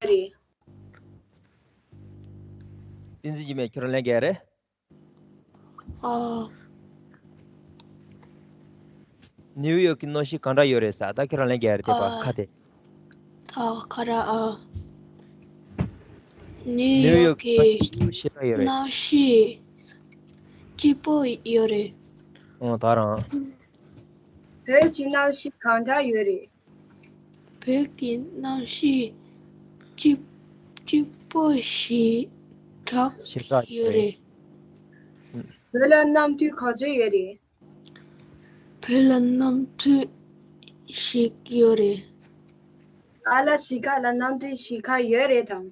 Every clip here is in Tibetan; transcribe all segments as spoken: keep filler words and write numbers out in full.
རེད། བསྟན་འཛིན་འཇིགས་མེད་ཁྱོད་རང་ལན་རྒྱག་རེད། ཨ། ནིའུ་ཡོག་གི་གནམ་གཤིས་གང་འདྲ་ཡོད་རེད་ཟེར། ད་ཁྱོད་རང་ལན་རྒྱག་རེད་དེ་པ། ཨ། ཁ་དེ། ད་ཁ་ར་ཨ། ནིའུ་ནིའུ་ཡོག་ཡོག་གི་གི་གནམ་གཤིས་ཞེ་དྲག་ཡོད་རེད། གནམ་གཤིས་སྐྱིད་པོ་ཡོད་རེད། ཨོ་ད་རང་། བོད་ཀྱི་གནམ་གཤིས་གང་འདྲ་ཡོད་རེད། བོད་ཀྱི་གནམ་གཤིས་སྐྱིད་སྐྱིད་པོ་ཞེ་དྲག་ཞེ་དྲག་ཡོད་རེད། བོད་ལ་གནམ་དུས་ག་ཚོད་ཡོད་རེད། བོད་ལ་གནམ་དུས་ཞིག་ཡོད་རེད། ཨ་ལ་སི་ཀ་ལ་གནམ་དུས་ཞིག་ག་ཡོད་རེད་དམ།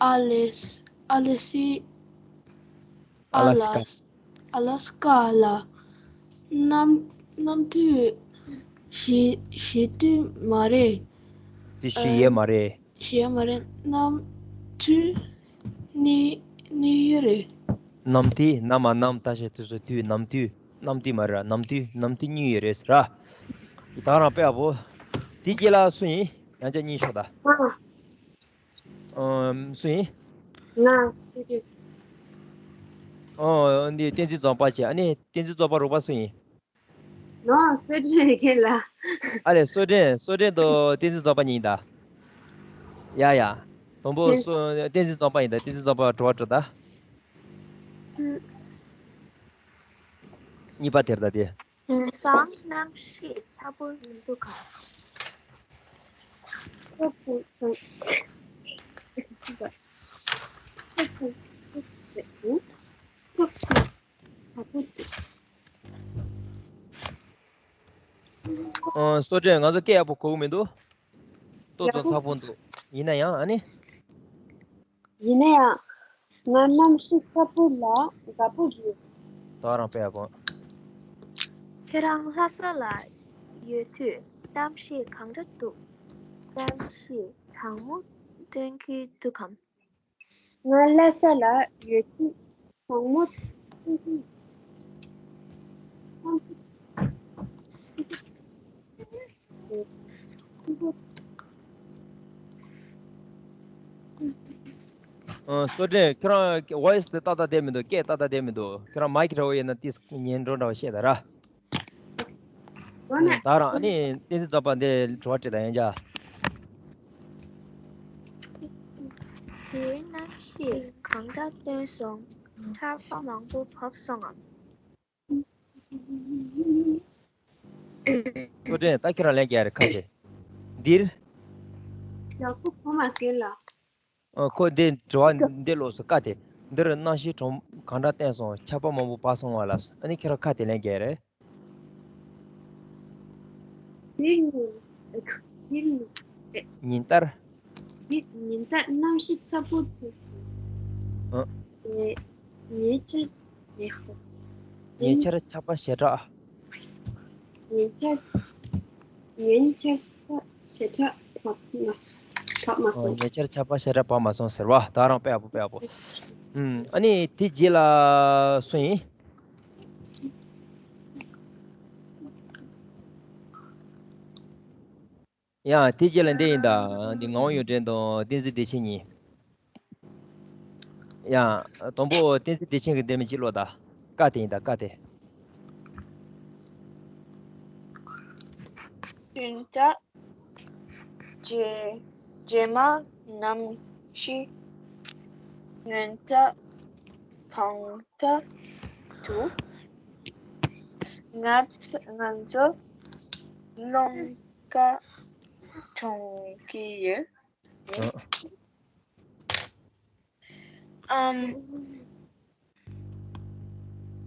ཨ་ལེ་སི་ཨ་ལེ་སི་ཨ་ལ་སི་ཀ། ཨ་ལ་སི་ཀ་ལ་གནམ་གནམ་དུས་ཞིག་ཞིག་དུས་མ་རེད། དེ་ཞིག་ཡོད་མ་རེད། ཞིག་ཡོད་མ་རེད། གནམ་དུས་གཉིས་གཉིས་ཡོད་རེད། གནམ་དུས། གནམ་མ་གནམ་ད་ཞེས་དུས་སུ་དུས། གནམ་དུས། གནམ་དུས་མ་རེད། གནམ་དུས། གནམ་དུས་གཉིས་ཡོད་རེད་ཟེར་ར། ད་རང་དཔེ་ཡག་པོ། དེ་རྗེས་ལ་སུ་ཡིན། ཡང་བསྐྱར་གཉིས་ཤོག་ད། ཨམ། སུ་ཡིན། ང་སུ་རེད། ཨོ་འདི་བསྟན་འཛིན་རྫོང་པ་བྱས། ཨ་ནི་བསྟན་འཛིན་རྫོང་པ་རོགས་པ་སུ་ཡིན། ནོ་སུ་རེད་ཁྱེད་ལ། ཨ་ལེ་སོ་བྲན། སོ་བྲན་དང་བསྟན་འཛིན་རྫོང་པ་གཉིས་ད། ཡ་ཡ། དང་པོ་སོ་བསྟན་འཛིན་རྫོང་པ་ཡིན་ད། བསྟན་འཛིན་རྫོང་པ་དྲི་བ་དྲི་ད། གཉིས་པ་དེར་ད་དེ། དེང་སང་གནམ་གཤིས་ཚ་པོ་མི་འདུག་ག་ཨོ་སོ་བྲན། ང་ཚོ་སྐད་ཡག་པོ་གོ་གི་མི་འདུག་ཏོག་ཙམ་ཚ་པོ་འདུག་ཡིན་ན་ཡང་ཨ་ནི། ཡིན་ན་ཡང་། ང་གནམ་གཤིས་ཚ་པོ་ལ་དགའ་པོ་ཡོད། ད་རང་དཔེ་ཡག་པོ། ཁྱེད་རང་ལྷ་ས་ལ་ཡོད་དུས་གནམ་གཤིས་གང་འདྲ་འདུག་གནམ་གཤིས་གྲང་མོ་སྟོན་གྱི་འདུག་གམ། ང་ལྷ་ས་ལ་ཡོད་དུས་གྲང་མོ་སྟོན་གྱི། ཨ། སོ་བྲན། ཁྱོད་རང་ཝོ་ཡི་སི་དེ་ཏག་ཏག་བསྡད་མི་འདུག་སྐད་ཏག་ཏག་བསྡད་མི་འདུག་ཁྱོད་རང་མའི་ཀི་འདྲ་བོ་ཡིན་ན་ཏིས་ཉན་འགྲོ་འདྲ་བོ་བཤད་ད་ར། ཨོ་ན། ད་རང་ཨ་ནི་བསྟན་འཛིན་རྫོང་པ་འདི་དྲི་བ་དྲིས་ད་ཡན་ཆ། དེའི་གནམ་གཤིས་གང་འདྲ་སྟོན་སོང་། ཆར་པ་མང་པོ་བབས་སོང་ངམ། སོ་བྲན། ད་ཁྱོད་རང་ལན་རྒྱག་རེད་ཁ་ཆེ། འདིར། ཡག་པོ་གོ་མ་སོང་ལ། ཨ། ཁོ་འདི་དྲི་བ་འདི་ལོགས་སུ་བཀའ་དེ། འདིར་གནམ་གཤིས་གྲང་གང་འདྲ་བསྟན་སོང་། ཆར་པ་མང་པོ་བབས་སོང་བ་ལ། ཨ་ནི་ཁྱེད་རང་ཁ་དེ་ལན་རྒྱག་རེད། འདིར་ནི། འདིར་ནི། ཉིན་ལྟར། འདིར་ཉིན་ལྟར་གནམ་གཤིས་ཚ་པོ་འདུག་ཨ། ཉེ་ཆར་ཉེ་ཆར་ཆར་པ་ཞེ་དྲག་ཉེ་ཆར་ཉེ་ཆར་ཆར་པ་ཞེ་དྲག་བབས་མ་སོང་། བབས་མ་སོང་། ཉེ་ཆར་ཆར་པ་ཞེ་དྲག་བབས་མ་སོང་ཟེར་བ། ད་རང་དཔེ་ཡག་པོ་དཔེ་ཡག་པོ། ཨུམ། ཨ་ནི་དེ་རྗེས་ལ་སུ་ཡིན། ཡང་དེ་རྗེས་ལ་འདི་ཡིན་ད། འདི་ངག་དབང་གཡུ་སྒྲོན་དང་བསྟན་འཛིན་བདེ་ཆེན་གཉིས། ཡང་དང་པོ་བསྟན་འཛིན་བདེ་ཆེན་གྱི་འདི་མི་གཅིག་ཀློག་ད། བཀའ་དེ་ཡིན་ད་བཀའ་དེ། བདུན་ཕྲག་རྗེས་རྗེས་མ་གནམ་གཤིས་སྔོན་བརྡ་གང་ལྟར་དུ་ང་ཚ་ང་ཚོ་རླུང་རྟ་གྲོང་གི་ཡོད། ཨམ།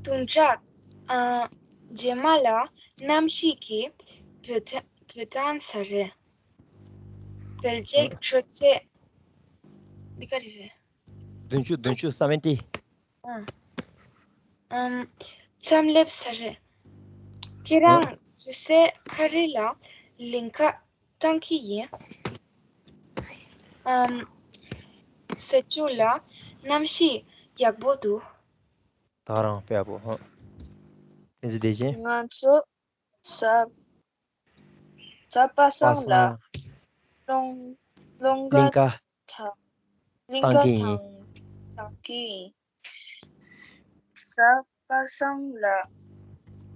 བདུན་ཕྲག་ཨ། རྗེས་མ་ལ་གནམ་གཤིས་ཀྱི་བོད་བོད་ཐང་ས་རེད། བོད་ཅེག་ཁྲོ་ཚེ། འདི་ག་རེ་རེད། བདུན་ཅུ་བདུན་ཅུ་སེ་བེན་ཊི། ཨ། ཨམ། མཚམས་སླེབས་ས་རེད། ཁྱེད་རང་ཇུ་སེ་ཁ་རི་ལ་ལིང་ཁ་བཏང་གི་ཡིན། ཨམ། ས་ཆུ་ལ་གནམ་གཤིས་ཡག་པོ་འདུག་ད་རང་དཔེ་ཡག་པོ་ཧ། བསྟན་འཛིན་བདེ་ཆེན། ང་ཚོ་ས་ས་པ་སངས་ལ་རླུང་ ཀློང་ཀློང་ཀ་ཀ་དང་ཀློང་ཀ་བཏང་གི་ཡིན། དང་བཏང་གི་ཡིན། གཟའ་པ་སངས་ལ་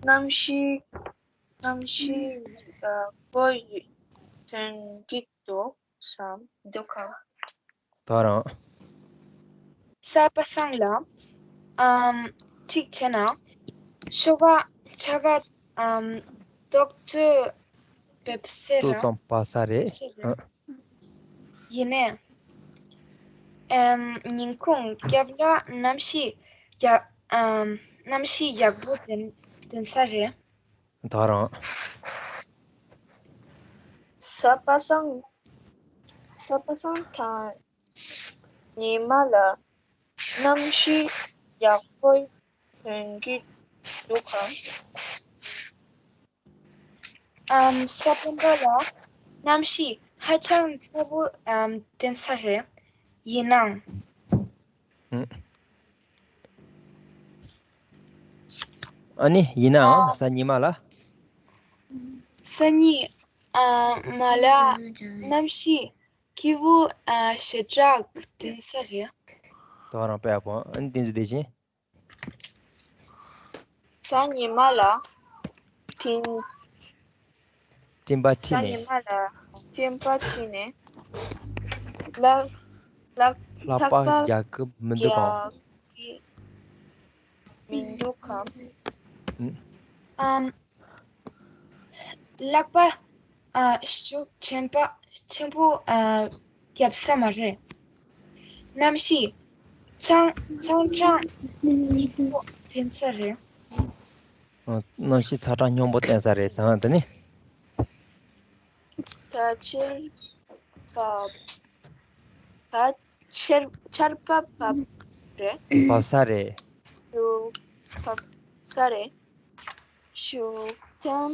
གནམ་གཤིས་གནམ་གཤིས་ཡག་པོ་ཡོད་ཐོན་གྱི་འདུག་བསམ་འདུག་གམ། ད་རང་། གཟའ་པ་སངས་ལ། ཨམ། གཅིག་བྱས་ན། ཤོག་པ་ཆར་པ། ཨམ། རྡོག་ཚོས་བེབས་སེ་ར། ཏོག་ཙམ་བབས་ས་རེད། བེབས་སེ་ར། ཨ། ཡིན་ནའི། ཨམ། ཉིན་གུང་རྒྱབ་ལ་གནམ་གཤིས་ཡག་ཨམ། གནམ་གཤིས་ཡག་པོ་ལྡན་ལྡན་ས་རེད། ད་རང་། གཟའ་པ་སངས། གཟའ་པ་སངས་དང་ཉི་མ་ལ་གནམ་གཤིས་ཡག་པོ་ཐོན་གྱི་འདུག་གམ། ཨམ། གཟའ་སྤེན་པ་ལ་གནམ་གཤིས་ཧ་ཅང་ཚ་པོ་ཨམ། ལྡན་ས་རེད། ཡིན་ནའང་། ཨ་ནི་ཡིན་ནའང་གཟའ་ཉི་མ་ལ། གཟའ་ཉི་མ་ལ་གནམ་གཤིས་སྐྱིད་པོ་ཞེ་དྲག་ལྡན་ས་རེད། ད་རང་དཔེ་ཡག་པོ། ཨ་ནི་བསྟན་འཛིན་བདེ་ཆེན། གཟའ་ཉི་མ་ལ་སྤྲིན། སྤྲིན་པ་འཁྲིགས་ནས། གཟའ་ཉི་མ་ལ་སྤྲིན་པ་འཁྲིགས་ནས། ལག་ལག་ལག་པ་ལག་པ་རྒྱག་གི་མི་འདུག་གམ། རྒྱག་གི་མི་འདུག་གམ། ཨམ། ལག་པ་ཨ། ཤུགས་ཆེན་པོ་ཆེན་པོ་ཨ། རྒྱབ་ས་མ་རེད། གནམ་གཤིས་ཚང་ཚང་གྲང་སྙོམས་པོ་ལྡན་ས་རེད། ཨ། གནམ་གཤིས་ཚ་གྲང་སྙོམས་པོ་ལྡན་ས་རེད་ཟེར་ན་དེ་ནི། ད་ཆར་པ། ད་ཆར་ཆར་པ་བབས་རེད། བབས་ས་རེད། ཤུགས་བབས་ས་རེད། ཤུགས་ལྡན་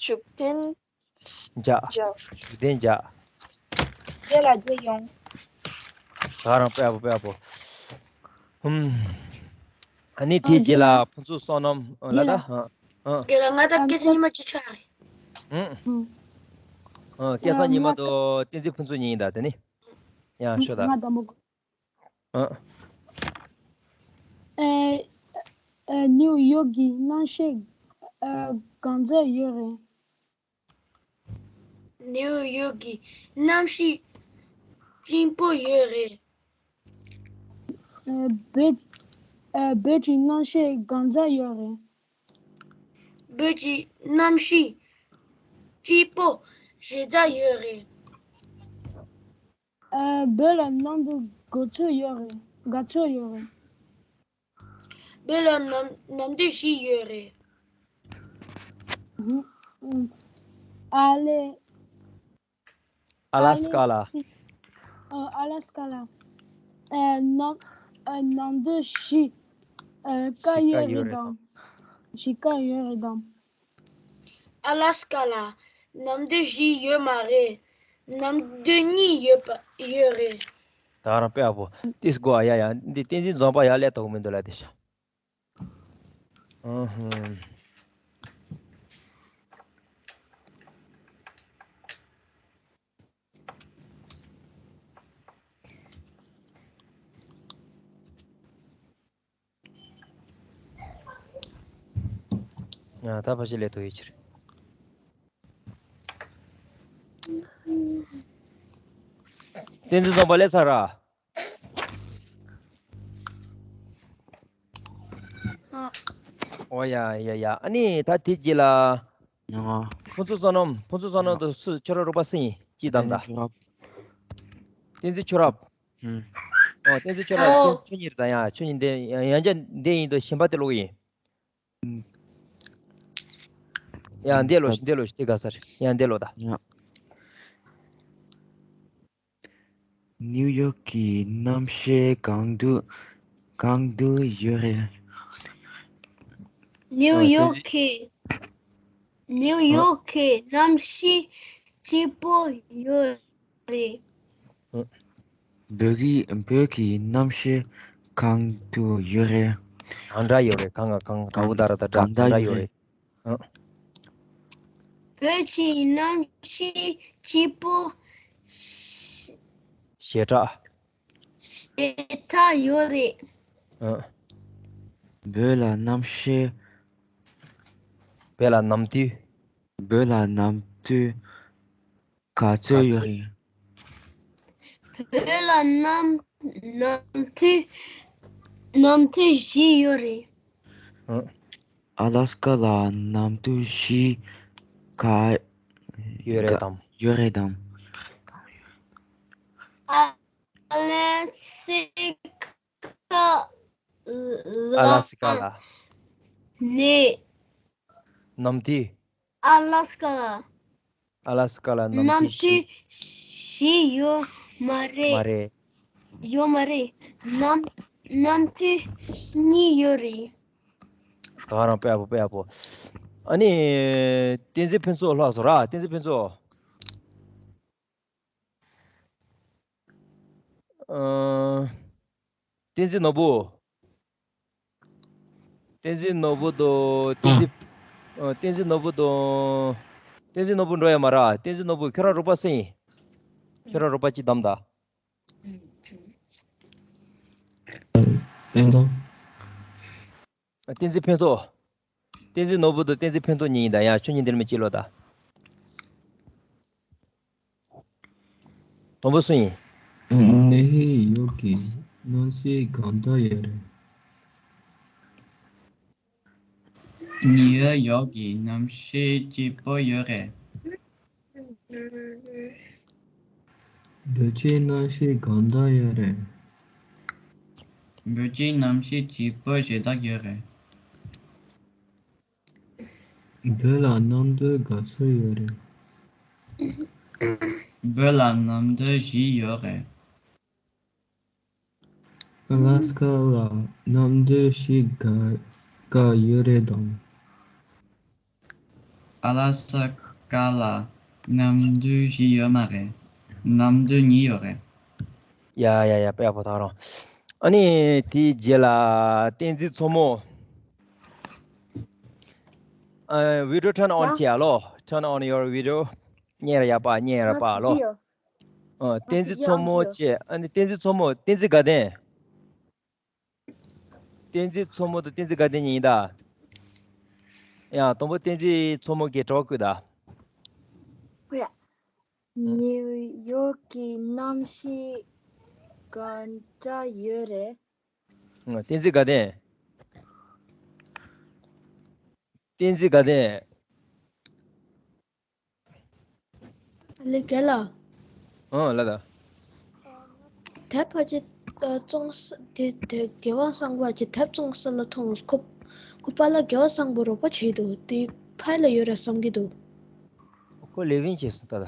ཤུགས་ལྡན་འཇགས། འཇགས། ཤུགས་ལྡན་འཇགས། རྗེས་ལ་རྗེས་ཡོང་། ད་རང་དཔེ་ཡག་པོ་དཔེ་ཡག་པོ། ཧུམ། ཨ་ནི་དེའི་རྗེས་ལ་ཕུན་ཚོགས་བསོད་ནམས་ལ་ད། ཨ། ཨ། དེ་ལ་ང་ད་སྐལ་བཟང་ཉི་མ་ཅི་ཆགས་རེད། ཨ། ཨ། སྐལ་བཟང་ཉི་མ་དང་བསྟན་འཛིན་ཕུན་ཚོགས་གཉིས་ཡིན་ད་དེ་ནི། ཡང་ཤོད་ད། ང་དང་པོ། ཨ། ཨེ། ཨེ། ནིའུ་ཡོག་གི་གནམ་གཤིས་ཨེ། གང་འཚམ་ཡོད་རེད། ནིའུ་ཡོག་གི་གནམ་གཤིས་སྐྱིད་པོ་ཡོད་རེད། ཨེ། བོད། ཨེ། བོད་ཀྱི་གནམ་གཤིས་གང་འཚམ་ཡོད་རེད། བོད་ཀྱི་གནམ་གཤིས་སྐྱིད་པོ་ཞེ་དྲག་ཡོད་རེད། ཨ། བོད་ལ་གནམ་གྲུ་ག་ཚོད་ཡོད་རེད། ག་ཚོད་ཡོད་རེད། བོད་ལ་གནམ་གནམ་གྲུ་བཞི་ཡོད་རེད། ཨ་ལེ། ཨ་ལ་སི་ཀ་ལ། ཨ་ལེ་སི། ཨ། ཨ་ལ་སི་ཀ་ལ། ཨ། གནམ། ཨ། གནམ་གྲུ་བཞི། ཨ། བཞི་ཀ་ཡོད་རེད་དམ། བཞི་ཀ་ཡོད་རེད་དམ། ཨ་ལ་སི་ཀ་ལ་གནམ་གྲུ་བཞི་ཡོད་མ་རེད། གནམ་གྲུ་གཉིས་ཡོད་པ་ཡོད་རེད། ད་རང་དཔེ་ཡག་པོ། ཏིས་གོ། ཨ། ཡ་ཡ། འདི་བསྟན་འཛིན་འཛོམས་པ་ཡག་ལས་ཐོག་མི་འདུག་ལ་དེ་ཤ། ཨ་ཧུམ། ཡང་ད་ཕ་ཤི་ལས་ཐུག་ཡོད་ཕྱིར། བསྟན་འཛིན་རྫོང་པ་ལས་ཚར་ར། ཨོ་ཡ་ཡ་ཡ། ཨ་ནི་ད་དེ་རྗེས་ལ། ཡང་། ཕུན་ཚོགས་བསོད་ནམས། ཕུན་ཚོགས་བསོད་ནམས་དུ་སུ་ཁྱོད་ར་རོགས་པ་སུ་ཡིན་ཅི་དམ་ད། བསྟན་འཛིན་ཆོས་རབ། ཨོ། བསྟན་འཛིན་ཆོས་རབ་ཁྱོད་ཁྱོད་གཉིས་རེད་ད། ཡ་ཁྱོད་གཉིས་འདི་ཡང་ཡང་བསྐྱར་འདི་ཡིན་དུ་གཞན་པ་དེ་ལོག་ཡིན། ཡ་འདི་ལོག་ཤིག་འདི་ལོག་ཤིག་དེ་ག་ས་རེད། ཡ་འདི་ལོག་ད། ནིའུ་ཡོག་གི་གནམ་གཤིས་གང་དུ་གང་དུ་ཡོད་རེད། ནིའུ་ཡོག་གི་ནིའུ་ཡོག་གི་གནམ་གཤིས་སྐྱིད་པོ་ཡོད་རེད། བོད་ཀྱི་བོད་ཀྱི་གནམ་གཤིས་གང་དུ་ཡོད་རེད། གང་འདྲ་ཡོད་རེད། གང་གང་གང་འུ་ད་ར་ད་འདྲ་གང་འདྲ་ཡོད་རེད། བོད་ཀྱི་གནམ་གཤིས་སྐྱིད་པོ་ ཞེ་དྲག་ཞེ་དྲག་ཡོད་རེད། ཨ། བོད་ལ་གནམ་གཤིས། བོད་ལ་ནམ་དུས། བོད་ལ་ནམ་དུས་ག་ཚོད་ཡོད་རེད། བོད་ལ་ནམ་ནམ་དུས་ནམ་དུས་བཞི་ཡོད་རེད། ཨ། ཨ་ལ་སི་ཀ་ལ་ནམ་དུས་བཞི་ག་ཡོད་རེད་དམ། ཡོད་རེད་དམ། ཨ་ལ་སི་ཀ་ལ། ཨ་ལ་སི་ཀ་ལ། ནི། ནམ་དུས། ཨ་ལ་སི་ཀ་ལ། ཨ་ལ་སི་ཀ་ལ་ནམ་ནམ་དུས་དུས་བཞི། བཞི་ཡོད་མ་རེད། མ་རེད། ཡོད་མ་རེད། ནམ་ནམ་དུས་གཉིས་ཡོད་རེད། ད་རང་དཔེ་ཡག་པོ། དཔེ་ཡག་པོ། ཨ་ནི། བསྟན་འཛིན་ཕུན་ཚོགས་ལྷག་སོང་ར། བསྟན་འཛིན་ཕུན་ཚོགས། ཨ། བསྟན་འཛིན་ནོར་བུ། བསྟན་འཛིན་ནོར་བུ་དང་། བསྟན་འཛིན། ཨ། བསྟན་འཛིན་ནོར་བུ་དང་། བསྟན་འཛིན་ནོར་བུ་འགྲོ་ཡ་མ་ར། བསྟན་འཛིན་ནོར་བུ། ཁྱོད་རང་རོགས་པ་སུ་ཡིན། ཁྱོད་རང་རོགས་པ་ཅིག་བདམས་དང་། ཕུན་ཚོགས། བསྟན་འཛིན་ཕུན་ཚོགས། བསྟན་འཛིན་ནོར་བུ་དང་བསྟན་འཛིན་ཕུན་ཚོགས་གཉིས་ཡིན་ད། ཡ། ཁྱོད་གཉིས་འདིར་མི་གཅིག་ལོ་ད། དང་པོ་སུ་ཡིན། ནིའུ་ཡོག་གི་གནམ་གཤིས་གང་འདྲ་ཡོད་རེད། ནིའུ་ཡོག་གི་གནམ་གཤིས་སྐྱིད་པོ་ཡོད་རེད། བོད་ཀྱི་གནམ་གཤིས་གང་འདྲ་ཡོད་རེད། བོད་ཀྱི་གནམ་གཤིས་སྐྱིད་པོ་ཞེ་དྲག་ཡོད་རེད། བོད་ལ་ནམ་དུས་ག་ཚོད་ཡོད་རེད། བོད་ལ་ནམ་དུས་བཞི་ཡོད་རེད། ཨ་ལ་སི་ཀ་ལ་ནམ་དུས་བཞི་ག་ག་ཡོད་རེད་དམ། ཨ་ལ་སི་ཀ་ལ་ནམ་དུས་བཞི་ཡོད་མ་རེད། ནམ་དུས་གཉིས་ཡོད་རེད། ཡ་ཡ་ཡ། དཔེ་ཡག་པོ་ད་རང་། ཨ་ནི་དེའི་རྗེས་ལ་བསྟན་འཛིན་མཚོ་མོ། ཨ། video turn on བྱེད་ཡ་ལོ། Turn on your video. བརྙན་ར་ཡ་པ། བརྙན་ར་པ་ལོ། ཨ། བསྟན་འཛིན་མཚོ་མོ་བྱས། ཨ་ནི་བསྟན་འཛིན་མཚོ་མོ། བསྟན་འཛིན་དགའ་ལྡན། བསྟན་འཛིན་མཚོ་མོ་དང་བསྟན་འཛིན་དགའ་ལྡན་གཉིས་ཡིན་ད། ཡ། དང་པོ་བསྟན་འཛིན་མཚོ་མོ་གིས་གྲོགས་བསྐུལ་ད། ཨོ་ཡ། ཨ། ནིའུ་ཡོག་གི་གནམ་གཤིས་གང་འདྲ་ཡོད་རེད། ཨ། བསྟན་འཛིན་དགའ་ལྡན། བསྟན་འཛིན་དགའ་ལྡན། ལེ་རྒན་ལགས། ཨང་། ལགས་ད། དེབ་ཕལ་ཆེར་བཙོང་ས་དེ་དེ་རྒྱལ་བ་སངས་པ་གྱི་དེབ་བཙོང་ས་ལ་མཐོང་། ཁོ་ཁོ་པཱ་ལགས་རྒྱལ་བ་སངས་པ་རོགས་པ་བྱས་འདུག་དེ་ཕ་ཡུལ་ལ་ཡོད་རེད་བསམ་གྱི་འདུག་ཁོ་ལེ་བིན་བྱས་སོང་ད་ལྟ།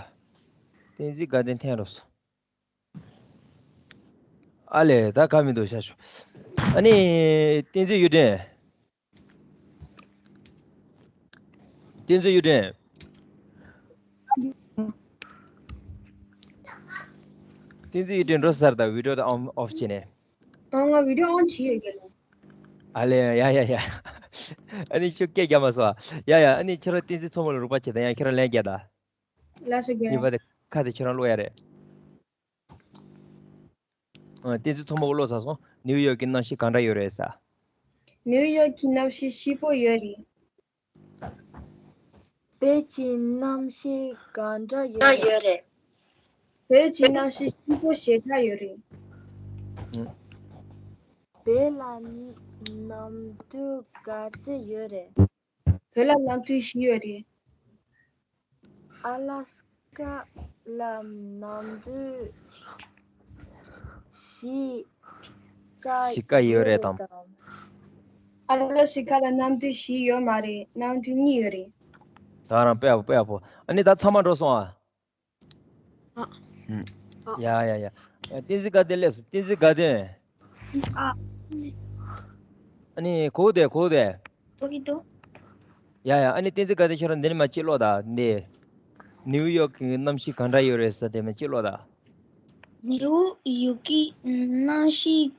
བསྟན་འཛིན་དགའ་ལྡན་འཐེན་རོགས་སོང་། ཨ་ལས། ད་ག་མི་འདུག་ཤ་ཤོ། ཨ་ནི་བསྟན་འཛིན་གཡུ་སྒྲོན། བསྟན་འཛིན་གཡུ་སྒྲོན། བསྟན་འཛིན་གཡུ་སྒྲོན་འགྲོ་ས་རེད་ད། video ད་on off བྱས་ནས། ཨ། ང་video on བྱས་ཡོད་རྒན་ལགས། ཨ་ལས། ཡ་ཡ་ཡ། ཨ་ནི་ཁྱོད་སྐད་རྒྱག་མ་སོང་ཨ། ཡ་ཡ། ཨ་ནི་ཁྱོད་རང་བསྟན་འཛིན་མཚོ་མོ་ལ་རོགས་པ་བྱེད་དང་། ཡ། ཁྱོད་རང་ལན་རྒྱག་དང་། ལགས་སོ་རྒན། གཉིས་པ་དེ་ཁ་དེ་ཁྱོད་རང་ཀློག་ཡ་རེད། ཨ། བསྟན་འཛིན་མཚོ་མོ་ཀློག་ཚར་སོང་། ནིའུ་ཡོག་གི་གནམ་གཤིས་གང་འདྲ་ཡོད་རེད་ཟེར། ནིའུ་ཡོག་གི་གནམ་གཤིས་སྐྱིད་པོ་ཡོད་རེད། བོད་ཀྱི་གནམ་གཤིས་གང་འདྲ་ཡོད་རེད། བོད་ཀྱི་གནམ་གཤིས་སྐྱིད་པོ་ཞེ་དྲག་ཡོད་རེད། ཨང་། བོད་ལ་ནམ་དུས་ག་ཚོད་ཡོད་རེད། བོད་ལ་ནམ་དུས་བཞི་ཡོད་རེད། ཨ་ལ་སི་ཀ་ལ་ནམ་དུས་བཞི་ག་བཞི་ག་ཡོད་རེད་དམ། ཨ་ལ་སི་ཀ་ལ་ནམ་དུས་བཞི་ཡོད་མ་རེད། ནམ་དུས་གཉིས་ཡོད་རེད། ད་རང་དཔེ་ཡག་པོ། དཔེ་ཡག་པོ། ཨ་ནི་ད་ཚང་མ་འགྲོ་སོང་ཨ། ཨ། ཨ། ཡ་ཡ་ཡ། བསྟན་འཛིན་དགའ་ལྡན་སླེབས་སོང་། བསྟན་འཛིན་དགའ་ལྡན། ཨ། ཨ་ནི་གོ་དེ། གོ་དེ། ཨོ་ཡིན་དོ། ཡ་ཡ། ཨ་ནི་བསྟན་འཛིན་དགའ་ལྡན་ཁྱོད་རང་འདི་ནས་མར་གཅིག་ཀློག་དང་འདི། ནིའུ་ཡོག་གི་གནམ་གཤིས་གང་འདྲ་ཡོད་རེད་ཟེར་དེ་མར་གཅིག་ཀློག་དང་། ནིའུ་ཡོག་གི་གནམ་གཤིས་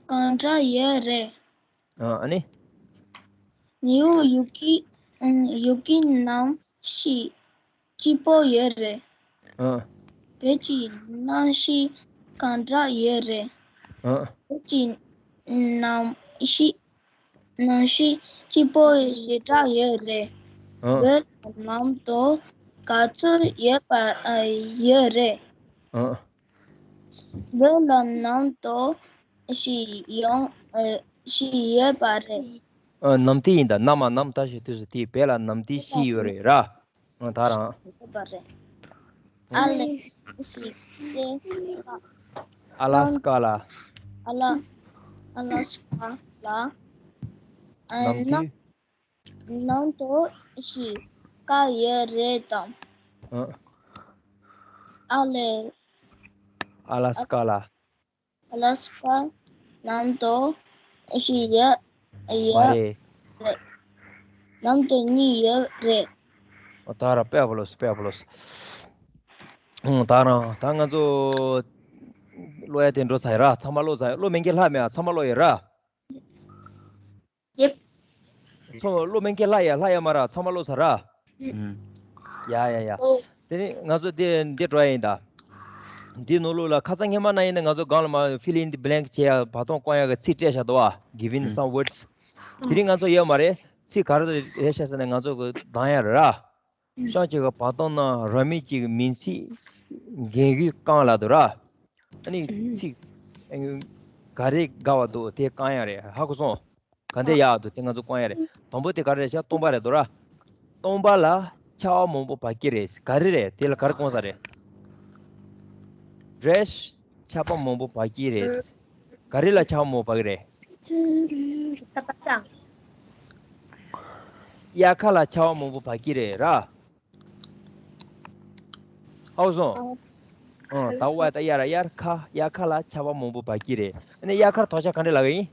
གང་འདྲ་ཡོད་རེད། ཨ། ཨ་ནི། ནིའུ་ཡོག་གི་ཨ། ཡོག་གི་གནམ་གཤིས་སྐྱིད་པོ་ཡོད་རེད། ཨ། བོད་ཀྱི་གནམ་གཤིས་ གང་འདྲ་ཡོད་རེད། ཨ། བོད་ཀྱི་གནམ་གཤིས། གནམ་གཤིས་སྐྱིད་པོ་ཞེ་དྲག་ཡོད་རེད། ཨ། བོད་ལ་གནམ་དུས་ག་ཚོད་ཡོད་པ། ཨ། ཡོད་རེད། ཨ། བོད་ལ་གནམ་དུས་བཞི་ཡོང་། ཨ། བཞི་ཡོད་པ་རེད། ཨ། གནམ་དུས་ཡིན་ད། གནམ་མ་གནམ་ད་ཞེས་དུས་སུ་དེའི་བོད་ལ་གནམ་དུས་བཞི་ཡོད་རེད་ར། ཨ། ད་རང་། ཡོད་པ་རེད། ཨ་ལེ་ཞིག་སྟེ། ཨ་ལ་སི་ཀ་ལ། ཨ་ལ། ཨ་ལ་སི་ཀ་ལ། ཨ། གནམ་དུས། གནམ་དུས་བཞི་ག་ཡོད་རེད་དམ། ཨ། ཨ་ལེ། ཨ་ལ་སི་ཀ་ལ། ཨ་ལ་སི་ཀ་གནམ་དུས་བཞི་ཡོད། ཡོད་མ་རེད། རེད། གནམ་དུས་གཉིས་ཡོད་རེད། ཨོ། ད་རང་དཔེ་པོ་ལོས། དཔེ་པོ་ལོས། ཨང་། ད་རང་ད་ང་ཚོ་ཀློག་ཡ་དེ་འགྲོ་ཚར་ཡ་ར། ཚང་མ་ཀློག་ཚར་ཡ། ཀློག་མེད་མཁན་ལྷག་མེད་ཨ། ཚང་མ་ཀློག་ཡོད་ར། ཡེབ། ཚོ་ཀློག་མེད་མཁན་ལྷག་ཡ། ལྷག་ཡ་མ་ར། ཚང་མ་ཀློག་ཚར་ར། ཨུམ། ཡ་ཡ་ཡ། ཨོ། དེ་ནི་ང་ཚོ་དེ་འདི་འགྲོ་ཡ་ཡིན་ད། འདི་ནོར་ལུགས་ལ་ཁ་སང་སྔོན་མ་ན་ཡིན་ན་ང་ཚོ་སྒང་ལ་མ་fill in the blank བྱེད་ཡ་བར་སྟོང་བསྐོང་ཡ་གི་ཚིག་སྤྲད་བཞག་འདུག་བ། Given ཨུམ། some words། དེ་རིང་ང་ཚོ་ཡོད་མ་རེད། ཚིག་ག་རེ་རེད་ཤག་ཟེར་ན་ང་ཚོ་གི་འདང་ཡ་རེད་ར། ཤག་ཅིག་གི་བར་སྟོང་ན་རང་མིང་གཅིག་གི་མིང་ཚིག་རྒན་གོས་བཀང་ལབ་འདུག་ར། ཨ་ནི་ཚིག་ག་རེ་དགའ་བ་འདུག་དེ་བཀང་ཡ་རེད། ཧ་གོ་སོང་། ག་འདྲ་ཡག་འདུག་དེ་ང་ཚོ་བཀང་ཡ་རེད། དང་པོ་དེ་ག་རེ་རེད་ཤག་སྟོང་པ་རེད་འདུག་ར། སྟོང་པ་ལ་ཆར་པ་མང་པོ་བབས་ཀྱི་རེད། ག་རེ་རེད། དེ་ལ་ག་རེ་བཀང་ས་རེད། འདྲེས། ཆར་པ་མང་པོ་བབས་ཀྱི་རེད། ག་རེ་ལ་ཆར་པ་མང་པོ་བབས་ཀྱི་རེད། དབྱར་ཁ་ལ་ཆར་པ་མང་པོ་བབས་ཀྱི་རེད་ར། ཧ་གོ་སོང་། ཨང་། ད་ཝ་ད་དབྱར། དབྱར་ཁ། དབྱར་ཁ་ལ་ཆར་པ་མང་པོ་བབས་ཀྱི་རེད། ཨ་ནི་དབྱར་ཁར་དོགས་ཆ་ག་འདྲ་ལབ་ཀྱི་ཡིན།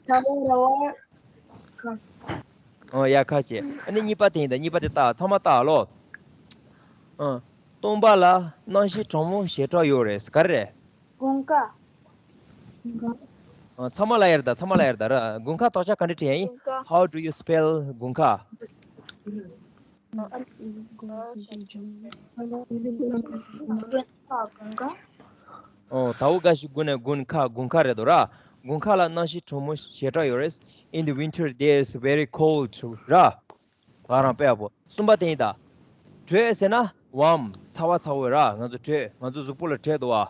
ད་ཝ་ར་ཝ་ཁ། ཨོ། དབྱར་ཁ་བྱས། ཨ་ནི་གཉིས་པ་དེ་ཡིན་ད། གཉིས་པ་དེ་ལྟ། ཚང་མ་ལྟ་ལོ། ཨ། སྟོང་པ་ལ་གནམ་གཤིས་གྲང་མོ་ཞེ་དྲག་ཡོད་རེད། ག་རེ་རེད། དགུན་ཁ། ཨ། ཚང་མ་ལ་ཡར་ད། ཚང་མ་ལ་ཡར་ད་ར། དགུན་ཁ་དོགས་ཆ་ག་འདྲ་བྲིས་ཡ་ཡིན། དགུན་ཁ། How do you spell དགུན་ཁ། དགུན་ཁ། ཨོ། ད་འུ་ག་ཞིག་དགུན་ནས། དགུན་ཁ། དགུན་ཁ་རེད་འདུག་ར། དགུན་ཁ་ལ་གནམ་གཤིས་གྲང་མོ་ཞེ་དྲག་ཡོད་རེད། In the winter there is very cold ར། ད་རང་དཔེ་ཡག་པོ། གསུམ་པ་དེ་ཡིན་ད། དྲོད་ཟེར་ན་warm། ཚ་བ་ཚ་བོ་ར། ང་ཚོ་དྲོད། ང་ཚོ་གཟུགས་པོ་ལ་དྲོད་འདུག་བ།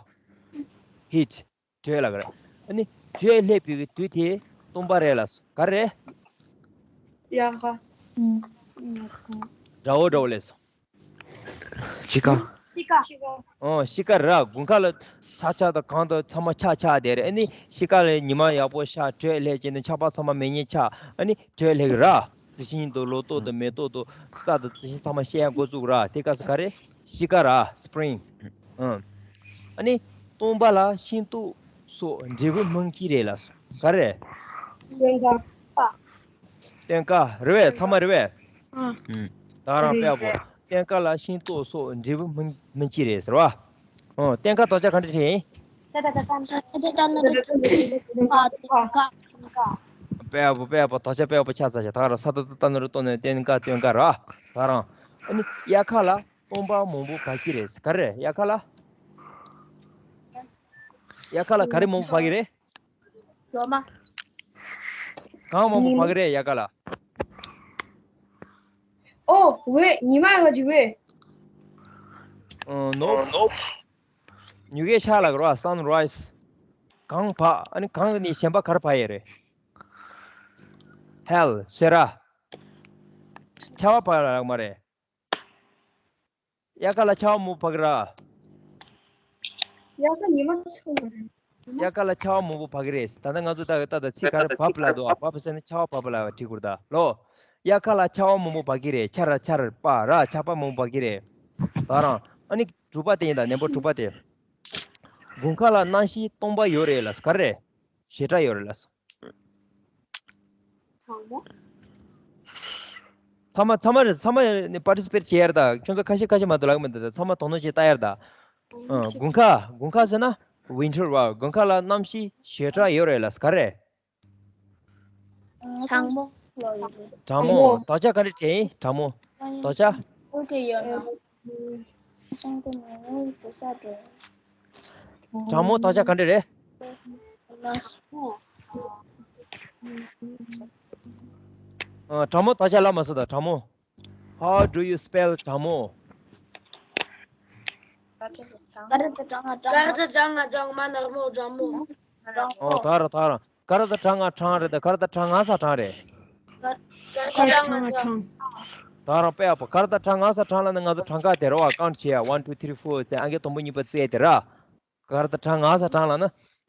Heat། དྲོད་ལབ་ཀྱི་རེད། ཨ་ནི་དྲོད་སླེབས་པའི་དུས་དེ་སྟོང་པ་རེད་ལབ་སོང་། ག་རེ་རེད། དབྱར་ཁ། དགྲ་བོ། དགྲ་བོ་ལབ་སོང་། དཔྱིད་ཀ། དཔྱིད་ཀ། ཨོ། དཔྱིད་ཀ་རེད་ར། དགུན་ཁ་ལ་ས་ཆ་དང་གངས་དང་ཚང་མ་ཆག་ཆག་བསྡད་རེད། ཨ་ནི་དཔྱིད་ཀ་ལ་ཉི་མ་ཡག་པོ་ཤར། དྲོད་སླེབས་བྱས་ནས་ཆར་པ་ཚང་མ་མེ་ཉིན་ཆགས། ཨ་ནི་དྲོད་སླེབས་ཀྱི་ར། རྩི་ཤིང་དང་ལོ་ཏོག་དང་མེ་ཏོག་དང་རྩྭ་དང་རྩི་ཤིང་ཚང་མ་སྐྱེ་ཡག་འགོ་བཙུགས་ར། དེ་སྐབས་སུ་ག་རེ། དཔྱིད་ཀ་ར། Spring། ཨང་། ཨ་ནི་སྟོང་པ་ལ་ཤིང་ཏོག་སོགས་འབྲས་བུ་སྨིན་གྱི་རེད་ལབ་སོང་། ག་རེ། སྟོན་ཁ། སྟོན་ཁ་རེད་པས། ཚང་མ་རེད་པས། ཨང་། ད་རང་དཔེ་ཡག་པོ། སྟོན་ཁ་ལ་ཤིང་ཏོག་སོགས་འབྲས་བུ་སྨིན་སྨིན་གྱི་རེད་ཟེར་བ། ཨང་། སྟོན་ཁ་དོགས་ཆ་ག་འདྲ་བྲིས་ཡིན། དཔེ་ཡག་པོ། དཔེ་ཡག་པོ། དོགས་ཆ་དཔེ་ཡག་པོ་ཆགས་ཚར་ཤག་ད་ག་རང་ས་ཏ་བཏགས་སྟ་ན་རོ་སྟོ་ནས་སྟོན་ཁ། སྟོན་ཁ་ར། ད་རང་། ཨ་ནི་དབྱར་ཁ་ལ་སྟོང་པ་མང་པོ་བབས་ཀྱི་རེད། ག་རེ་རེད། དབྱར་ཁ་ལ། དབྱར་ཁ་ལ་ག་རེ་མང་པོ་བབས་ཀྱི་རེད། ལོ་མ། གངས་མང་པོ་ཉི་མ། བབས་ཀྱི་རེད་དབྱར་ཁ་ལ། ཨོ། འོད། ཉི་མ་ཡོད་ཅིག་འོད། ཨ། ནོ། ཉི་གུ་ཤར་ལབ་ཀྱི་རེད་པ། Sunrise། གངས་བབས། ཨ་ནི་གངས་ནས་གཞན་པ་ག་རེ་བབས་ཡོད་རེད། Hail། སེར་བ། ཆར་པ་བབས་ལབ་ཀྱི་མ་རེད། དབྱར་ཁ་ལ་ཆར་པ་མང་པོ་བབས་ཀྱི་རེད། དབྱར་ཁ་ཉི་མ་ཆགས་མ་རེད། དབྱར་ཁ་ལ་ཆར་པ་མང་པོ་བབས་ཀྱི་རེད། ད་ལྟ་ང་ཚོ་ད་ད་ད་ཚིག་ག་རེ། བབས་ལབ་འདུག་ཨ། བབས་ཟེར་ན་ཆར་པ་བབས་ལབ་བྲིས་དགོས་རེད་ད་ལོ། དབྱར་ཁ་ལ་ཆར་པ་མང་པོ་བབས་ཀྱི་རེད། ཆར། ཆར་པ་ར། ཆར་པ་མང་པོ་བབས་ཀྱི་རེད། ད་རང་། ཨ་ནི་དྲུག་པ་དེ་ཡིན་ད། ནན་པོ་དྲུག་པ་དེ། དགུན་ཁ་ལ་གནམ་གཤིས་སྟོང་པ་ཡོད་རེད་ལབ་སོང་། ག་རེ་རེད། ཞེ་དྲག་ཡོད་རེད་ལབ་སོང་། གྲང་མོ། ཚང་མ་ཚང་མ་རེད། ཚང་མ་ནི་participate བྱེད་ཡ་རེད་ད། ཁྱོད་ཚོ་ཁ་ཤས་ཁ་ཤས་མ་གཏོགས་ལབ་ཀྱི་མི་འདུག་ད་ཚང་མ་དོ་སྣང་བྱེད་ལྟ་ཡ་རེད་ད། ཨ། དགུན་ཁ། དགུན་ཁ་ཟེར་ན་winter བ། དགུན་ཁ་ལ་གནམ་གཤིས་ཞེ་དྲག་ཡོད་རེད་ལབ་སོང་། ག་རེ་རེད། གྲང་མོ། གྲང་མོ། དོགས་ཆ་ག་འདྲ་བྲིས་ཡིན། གྲང་མོ། དོགས་ཆ། ཨོ་ཁེ། ཡོད་ན། ཅང་གི་ནོར་དེ་ས་འགྲོ། གྲང་མོ་དག་ཆ་ག་འདྲ་རེད། ཨ། གྲང་མོ་དག་ཆ་ལབ་མ་སོང་ད་གྲང་མོ། How do you spell གྲང་མོ། ཀ་ར་བཏགས་གྲང་ང་གྲང་། ཀ་ར་བཏགས་གྲང་ང་གྲང་། མ་ནག་མོ་གྲང་མོ། ཨོ་ད་ར་ད་ར། ཀ་ར་བཏགས་གྲང་ང་གྲང་རེད་ད། ཀ་ར་བཏགས་གྲང་ང་ས་གྲང་རེད། ཀ་ར་བཏགས་གྲང་ང་གྲང་། ད་ར་དཔེ་ཡག་པོ། ཀ་ར་བཏགས་གྲང་ང་ས་གྲང་ལབ་ན་ང་ཚོ་གྲངས་ཀ་དེ་རེད་བ། ཀའུན་ཊི་བྱེད་ཡ། ཝན་ཊུ་ཐི་རི་ཕོར་ཟེར་ཨང་ཀི་དང་པོ་གཉིས་པ་བརྩི་ཡ་དེ་ར། ཀ་ར་བཏགས་གྲང་ང་ས་གྲང་ལབ་ན།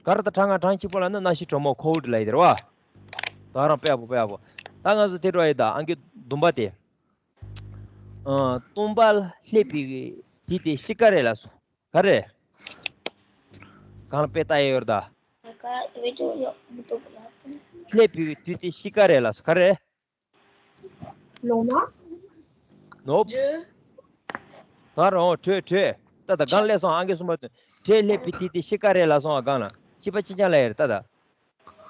ཀ་ར་བཏགས་གྲང་ང་གྲང་གཅིག་པོ་ལབ་ན་གནམ་གཤིས་དྲོན་མོ་ཁོལ་ཌི་ལབ་ཡ་དེ་རེད་བ། ད་ར་དཔེ་ཡག་པོ་དཔེ་ཡག་པོ། ད་ང་ཚོ་དེ་འགྲོ་ཡ་ད་ཨང་ཀི་བདུན་པ་དེ། ཨ། སྟོན་པ་སླེབས་པའི་དུས་དེ་ཤི་ཀ་རེད་ལབ་སོང་། ག་རེ། གང་ལ་དཔེ་ལྟ་ཡ་ཡོད་རེད་ད། སླེབས་པའི་དུས་དེ་ཤི་ཀ་རེད་ལབ་སོང་། ག་རེ། ལོ་མ། ནོབ། ད་རང་བྲོས་བྲོས། ད་ད་གང་སླེབས་སོང་ཨང་ཀི་གསུམ་པ་དེ། བྲོས་སླེབས་པའི་དུས་དེ་ཤི་ཀ་རེད་ལབ་སོང་ཨ། གང་ལ་གཅིག་པ་གཅིག་རྐྱང་ལབ་ཡ་རེད་ད་ད།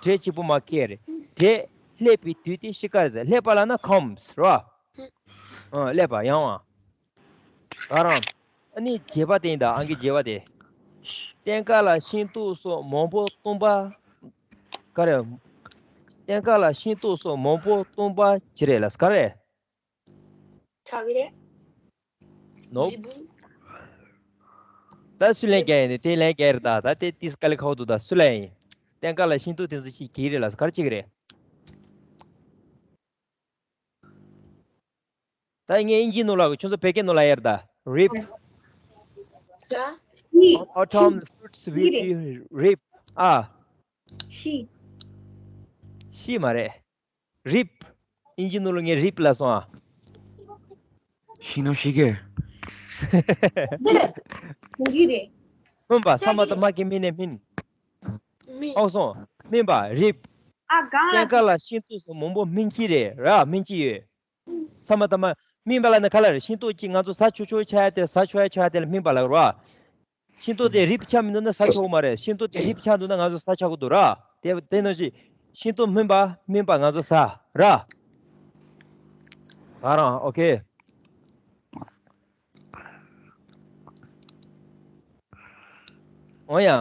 བྲོས་གཅིག་པུ་མ་ཁེལ་རེད། བྲོས་སླེབས་པའི་དུས་དེ་ཤི་ཀ་རེད་ཟེར། སླེབས་པ་ལབ་ན་ཁམས་རེད་བ། ཨ། སླེབས་པ་ཡང་བ། ད་རང་། ཨ་ནི་བརྒྱད་པ་དེ་ཡིན་ད་ཨང་ཀི་བརྒྱད་པ་དེ། སྟོན་ཁ་ལ་ཤིང་ཏོག་སོགས་མང་པོ་སྟོན་པ། ག་རེ། སྟོན་ཁ་ལ་ཤིང་ཏོག་སོགས་མང་པོ་སྟོན་པ་ཅི་རེད་ལབ་ག་རེ། ཆག་གི་རེད། ནོབ། ལྗིད་པོ། ད་སུས་ལན་རྒྱག་ཡིན་ནི། དེ་ལན་རྒྱག་རེད་ད། ད་དེ་ཏིས་དཀའ་ལས་ཁག་པོ་འདུག་ད་སུ་ལན་ཡིན། སྟོན་ཁ་ལ་ཤིང་ཏོག་དེ་ཚོ་ཅིག་གི་རེད་ལབ་ག་རེ་བྱེད་གི་རེད། ད་ངས་ཨིན་ཇིའི་ནང་ལ་གི། ཁྱོད་ཚོ་བོད་སྐད་ནང་ལ་ཡར་ད། རིབ། ས། ཤི། Autumn fruits will ཤི་རེད། Be ripe. ཨ། ཤི། ཤི་མ་རེད། རིབ། ཨིན་ཇིའི་ནང་ལ་ངས་རིབ་ལབ་སོང་ཨ། ཤི་ནོ་ཤི་གེ། འདི་རེད། ཁོང་གི་རེད། སྨིན་པ། ས་མ་བཏགས་སྨ་གི་སྨིན་ནས་སྨིན། སྨིན། ཨོ་སོང་། སྨིན་པ། རིབ། ཨ། གང་ལ། སྟོན་ཁ་ལ་ཤིང་ཏོག་སོགས་མང་པོ་སྨིན་གྱི་རེད་ར། སྨིན་གྱི་ཡོད། ས་མ་བཏགས་སྨ། སྨིན་པ་ལབ་ན་ག་ལ་རེད། ཤིང་ཏོག་ཅིག་ང་ཚོ་ཟ་ཆོག་ཆོག་ཆགས་ཡ་དེ། ཟ་ཆོག་ཡ་ཆོག་ཡ་དེ་ལ་སྨིན་པ་ལབ་ར། ཤིང་ཏོག་དེ་རིབ་ཆགས་མི་འདུག་ན་ཟ་ཆོག་གི་མ་རེད། ཤིང་ཏོག་དེ་རིབ་ཆགས་འདུག་ན་ང་ཚོ་ཟ་ཆོག་གི་འདུག་ར། དེ་དེ་ནང་བཞིན་ཤིང་ཏོག་སྨིན་པ། སྨིན་པ་ང་ཚོ་ཟ་ར། ད་རང་། ཨོ་ཁེ། འོ་ཡང་།